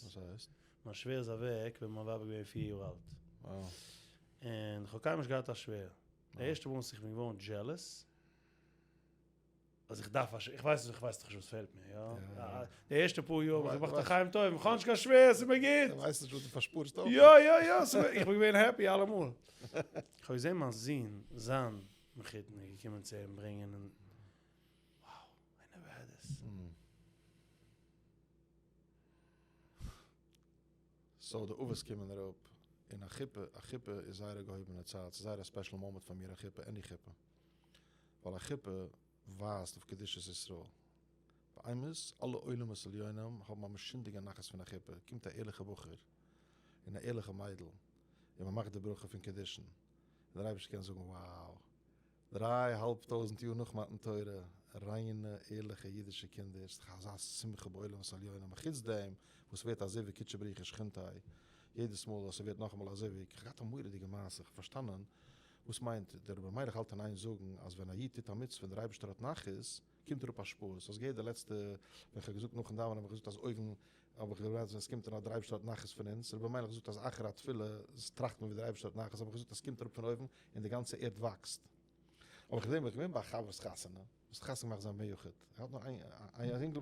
וואס הייסט? מיין שווער איז אוועק ווען מיין ווייב איז געווען 4 יאר אלט. און איך האב קיינמאל נישט געהאט א שווער. די ערשטע מאל וואס איך בין געווארן jealous, אז איך דארף א שווער, איך ווייס נישט, איך ווייס דאך נישט וואס פעלט מיר, יא. די ערשטע פאר יאר האב איך געמאכט א חיים טובים, איך האב נישט קיין שווער, ס'איז מיר גוט. דו ווייסט נישט וואס דו פארשפארסט אויך. יא יא יא, איך בין געווען happy אלעמאל. איך האב געזען מיין זון, זיין מחותן איז געקומען צו אים ברענגען און wow, I never had this. So די אבות קומען אראפ און א חופה, א חופה איז זייער א געהויבענע צייט, ס'איז זייער א special moment פאר מיר א חופה, any חופה, ווייל א חופה ווייזט אויף קדושת ישראל. באמת, אלע עולמות עליונים האבן א משונה'דיגע נחת פון א חופה, קומט א ערליכע בחור און א ערליכע מיידל און מ'מאכט די ברכה פון קידושין, און דער אייבערשטער קען זאגן wow, דריי האלב טויזנט יאר נאך מתן תורה, ריינע ערליכע אידישע קינדער, ס'איז דאך אזא שמחה בעולמות עליונים, אחוץ דעם וואס ס'ווערט א זיווג קודשא בריך הוא ושכינתיה, יעדעס מאל אז ס'ווערט נאכאמאל א זיווג, כ'האב געהאט א מורא'דיגע מעשה, כ'האב פארשטאנען וואס מיינט, דער רבי מיילעך האלט אין איין זאגן אז ווען א איד טוט א מצוה און דער אייבערשטער האט נחת, קומט אראפ השפעות, האסט געהערט די לעצטע ווען כ'האב געזאגט נאכן דאווענען האב איך געזאגט אז אויבן האב איך געווארט ווען ס'קומט און אז דער אייבערשטער האט נחת פון אונז, רבי מיילעך זאגט אז אחר התפילה טראכט מען ווי דער אייבערשטער האט נחת, האב איך געזאגט אז ס'קומט אראפ פון אויבן און די גאנצע ערד וואקסט. האב איך געזען ווען איך בין געווען ביי א חבר'ס חתונה, וואס האט חתונה געמאכט זיין בן יחיד, ער האט נאר איין אינגל.